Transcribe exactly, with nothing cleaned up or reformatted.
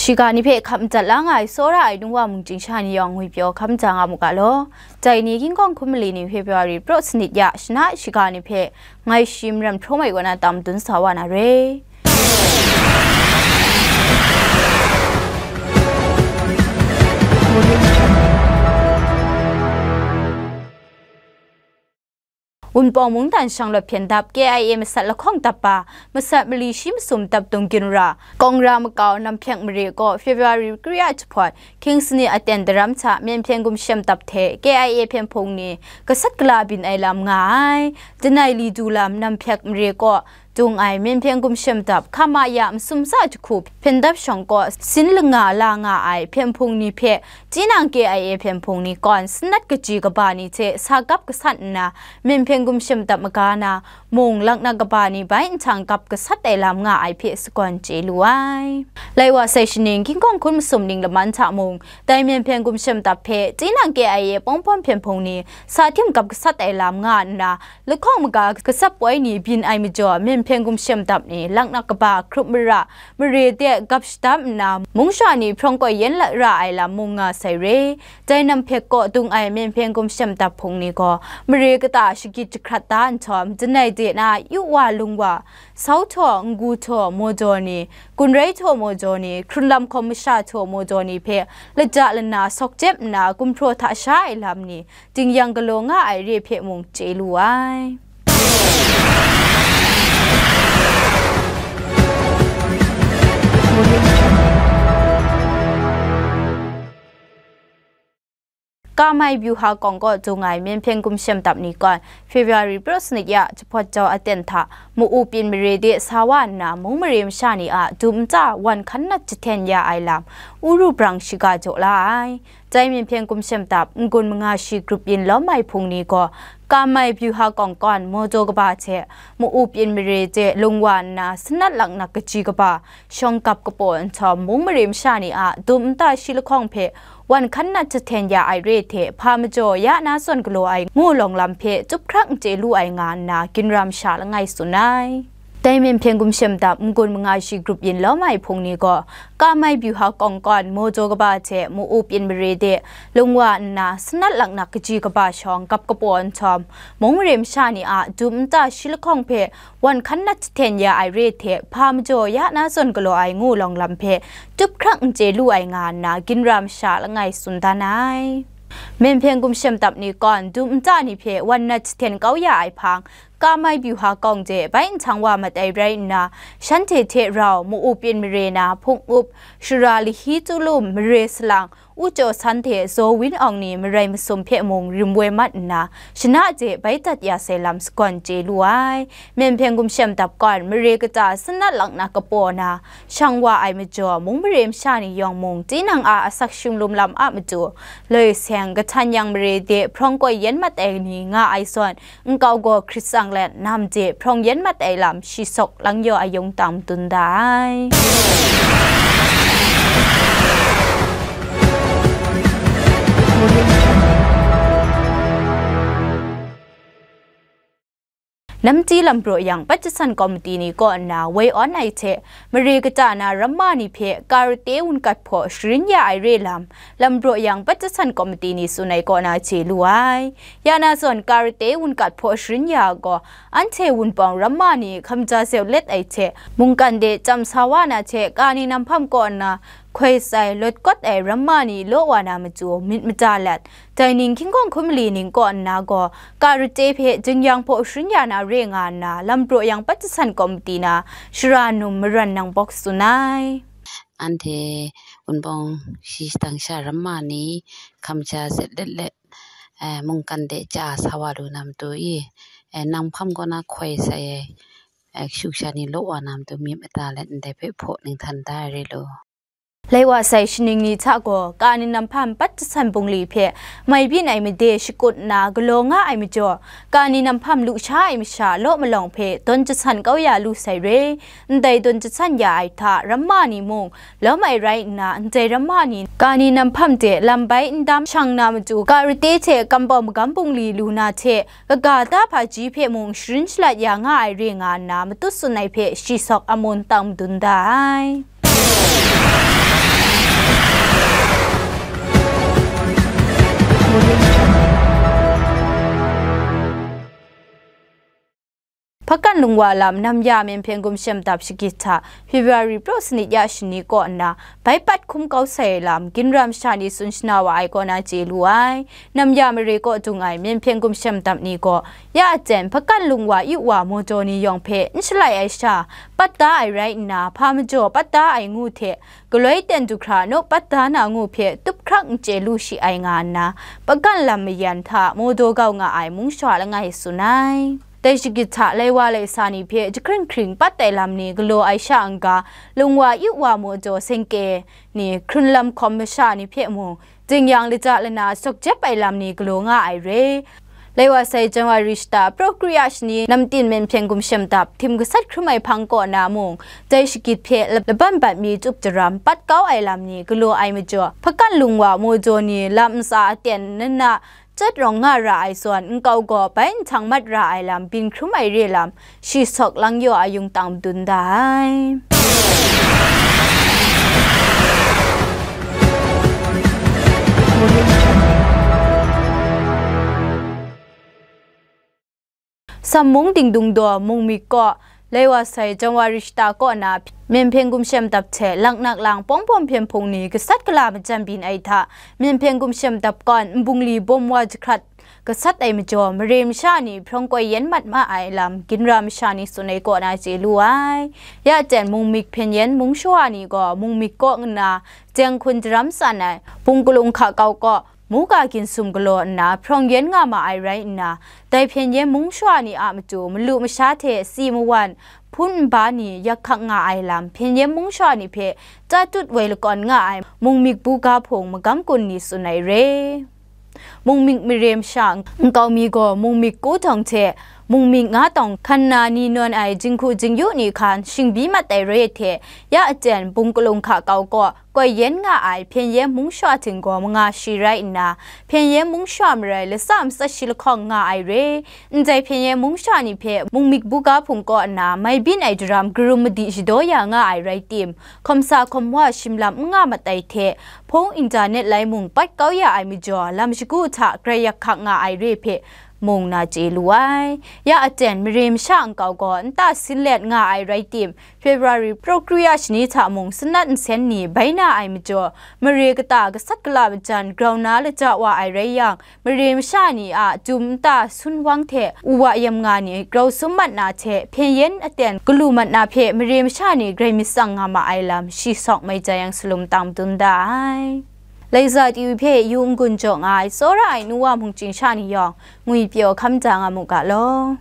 Shiga ni hpe hkap madat la nga ai tsawra ai nungwa mungchying sha ni yawng ngwipyaw hkap maja nga mu ga law. Dai ni King Kawng hkun mali ning February praw sanit ya shana shiga ni hpe ngai shi Maram Hpraw Mai kaw na tam dun sa wa na re. Wunpawng mungdan shanglawt hpyen dap K I A masat lahkawng dap ba, masat mali shi masum dap dung ginra, Kawng ra makau Namhpyek mare kaw February kri a jahpawt, King sanit aten daram hta Myen Hpyen Gumshem dap hte K I A hpyen hpung ni gasat gala byin ai lam nga ai. Langai li du lam Namhpyek mare kaw dung ai Myen Hpyen Gumshem dap hkam a ya masum tsa jahku hpyen dap shawng kaw sin langa la nga ai hpyen hpung ni hpe tinang K I A hpyen hpung ni kawn sanat kaji kaba ni hte sa gap gasat nna, Myen Hpyen Gumshem dap maga na mung laknak kaba ni bai nhtang gap gasat ai lam nga ai hpe sagawn chye lu ai. Lai wa sai shaning King Kawng hkun masum ning laman hta mung, dai Myen Hpyen Gumshem dap hpe tinang K I A pawng pawng hpyen hpung ni sa htim gap gasat ai lam nga nna, lahkawng maga gasat poi ni byin ai majaw, Myen Hpyen Gumshem dap ni laknak kaba hkrup mara mare de gap shadap nna, mung sha ni hprawng koi yen la ra ai lam mung nga sai re. Dai Namhpyek kaw dung ai Myen Hpyen Gumshem dap hpung ni gaw mare kata shagit jahkrat da nhtawm, langai de na yu wa lung wa, sau htaw, n-gu htaw, maw jaw ni, gun rai htaw, maw jaw ni, hkrun lam hkawm masha htaw, maw jaw ni hpe laja lana sawk jep nna gumhpraw hta sha ai lam ni, dingyang galaw nga ai re hpe mung chye lu ai. Kamai Byuha Kawng kaw dung ai Myen Hpyen Gumshem dap ni kawn, February praw sanit ya jahpawt jau aten hta, ma-u pyin mare de sa wa nna, mung mare masha ni a dum nta wan hkan nat jahten ya ai lam, wuru brang shiga jaw la ai. Dai Myen Hpyen Gumshem dap n-gun manga shi grup yin lawm ai hpung ni gaw, Kamai Byuha Kawng kawn maw jaw kaba hte, ma-u pyin mare de lung wa nna, sanat laknak kaji kaba, shawng gap kapaw nhtawm, mung mare masha ni a dum nta shi lahkawng hpe wan hkan nat jahten ya ai re hte, hpa majaw ya na zawn galaw ai ngu lawng lam hpe, tup hkrak n chye lu ai nga nna, ginra masha langai tsun ai. Dai Myen Hpyen Gumshem dap n-gun manga shi grup yin lawm ai hpung ni gaw, Kamai Byuha Kawng kawn maw jaw kaba hte, ma-u pyin mare de lung wa nna, sanat laknak kaji kaba shawng gap kapaw nhtawm, mung mare masha ni a dum nta shi lahkawng hpe wan hkan nat jahten ya ai re hte, hpa majaw ya na zawn galaw ai ngu lawng lam hpe, tup hkrak n chye lu ai nga nna, ginra masha langai tsun dan ai. Myen Hpyen Gumshem dap ni kawn, dum nta ni hpe wan nat jahten kau ya ai hpang, Kamai Byuha Kawng de bai nhtang wa mat ai rai nna, shanhte hte rau ma-u pyin mare na hpung up, shara lahyi tulum, mare salang, u jaw san hte zaw win awng ni marai masum hpe mung rim woi mat nna, shana de bai dat ya sai lam sagawn chye lu ai. Myen Hpyen Gumshem dap kawn, mare kata sanat laknak kapaw na, shang wa ai majaw, mung mare masha ni yawng mung, tinang a asak shinglum lam a matu, loi seng, kahtan yang mare de hprawng koi yen mat ai ni nga ai zawn, nkau gaw hkrit tsang let, nam de hprawng yen mat ai lam, shi sawk lang yaw ayung tam dun da ai. Namti lam braw yang pat jasan komiti ni kaw nna woi awn ai hte, mare kata na ramma ni hpe karate wunkat hpaw sharin ya ai re lam, lam braw yang pat jasan komiti ni tsun ai kaw na chye lu ai. Ya na zawn karate wunkat hpaw sharin ya gaw, anhte Wunpawng ramma ni hkamja zeu let ai hte, mungkan de cham sa wa na hte, kani nam hpam kaw nna, hkoi tsai lawt kawt ai ramma ni law wa na matu myit mada let, dai ning King Kawng hkun mali ning kaw nna gaw, karate hpe dingyang hpaw sharin ya na re nga nna, lam braw yang pat jasan komiti na shara num maran nang bawk tsun ai. Anhte Wunpawng shi shadang sha ramma ni hkamja zet let let, eh, mungkan de cham sa wa lu na matu i, eh, nam hpam kaw na hkoi tsai ai, eh, shu sha ni law wa na matu myit mada let ndai hpe hpaw ninghtan da ai re law. Lai wa sai shaning ni hta gaw, kani nam hpam pat jasan bungli hpe mai byin ai made shakut nna galaw nga ai majaw, kani nam hpam lusha ai masha law malawng hpe dawn jasan kau ya lu sai re. Ndai dawn jasan ya ai hta ramma ni mung lawm ai rai nna, ndai ramma ni kani nam hpam de lam bai n dam shang na matu, karate hte kambau magam bungli lu na hte, kaga da hpaji hpe mung sharin shalat ya nga ai re nga nna, matut tsun ai hpe shi sawk amun tang madun da ai. Hpakan lungwa lam namya Myen Hpyen Gumshem Dap shagit hta February praw sanit ya shani kaw nna bai pat hkum kau sai ai lam ginra masha ni tsun shana wa ai kaw na chye lu ai. Namya mare kaw dung ai Myen Hpyen Gumshem Dap ni gaw ya aten hpakan lungwa yu wa mawdaw ni yawng hpe n shalai ai sha, pat da ai rai nna, hpa majaw pat da ai ngu hte galoi ten du hkra naw pat da na ngu hpe tup hkrak n chye lu shi ai nga nna, hpakan lam mayan hta mawdaw gau nga ai mung shawa langai tsun ai. Dai shagit hta laiwa laisa ni hpe jahkring hkring pat ai lam ni galaw ai sha n-ga, lungwa yu wa mawdaw sengke ni hkrun lam hkawm masha ni hpe mung, jing-yang lata lana sawk jep ai lam ni galaw nga ai re. Laiwa sai January shata praw kru ya shani namtin Myen Hpyen Gumshem Dap htim gasat hkrum ai hpang kaw na mung, dai shagit hpe lab-, laban bat mi tup daram pat kau ai lam ni galaw ai majaw, hpakan lungwa mawdaw ni lam ntsa aten nana chyat rawng nga ra ai zawn, nkau gaw bai nhtang mat ra ai lam byin hkrum ai re lam, shi sawk lang yaw a yung tang madun da ai. Sammung Dingdung Daw Mungmik kaw, laiwa sai January shata kaw na Myen Hpyen Gumshem Dap hte laknak lang pawng bawm hpyen hpung ni gasat gala majan byin ai hta, Myen Hpyen Gumshem Dap kawn nbungli bawm wa jahkrat gasat ai majaw, mare masha ni hprawng koi yen mat ma ai lam ginra masha ni tsun ai kaw na chye lu ai. Ya jen Mungmik hpyen yen mung shawa ni gaw Mungmik kaw nna jeng hkun daram tsan ai Bungkalung hka kau kaw, Muga Ginsum galaw nna hprawng yen nga ma ai rai nna, dai hpyen yen mung shawa ni a matu malu masha hte si mawan, hpun nba ni yak hkak nga ai lam hpyen yen mung shawa ni hpe tatut woi lakawn nga ai Mungmik buga hpung magam kun ni tsun ai re. Mungmik mare masha nkau mi gaw Mungmik ku tawng hte Mungmik nga tawng hkan na ni nawn ai jinghku jingyu ni hkan shingbi mat ai re hte, ya aten Bungkalung hka kau kaw koi yen nga ai hpyen yen mung shawa htinggaw manga shi rai nna, hpyen yen mung shawa marai latsa matsat shi lahkawng nga ai re. Ndai hpyen yen mung shawa ni hpe Mungmik buga hpung kaw nna mai byin ai daram karum madi shadaw ya nga ai rai tim, hkawmsa hkawm wa shim lam n nga mat ai hte, hpung internet lai mung pat kau ya ai majaw, lam shagu hta grai yak hkak nga ai re hpe mung na chye lu ai. Ya aten mare masha nkau gaw nta sin let nga ai rai tim, February praw kru ya shani hta mung sanat nsen ni bai na ai majaw, mare kata gasat gala majan grau na lata wa ai rai yang, mare masha ni a dum nta sun wang hte uwa yam nga ni grau sum mat na hte hpyen yen aten galu mat na hpe mare masha ni grai myit tsang nga ma ai lam shi sawk mai jai yang salum tang madun da ai. Laiza T V hpe yu n-gun jaw nga ai tsawra ai nu wa mungchying sha ni yawng ngwi pyaw hkam da nga mu ga law.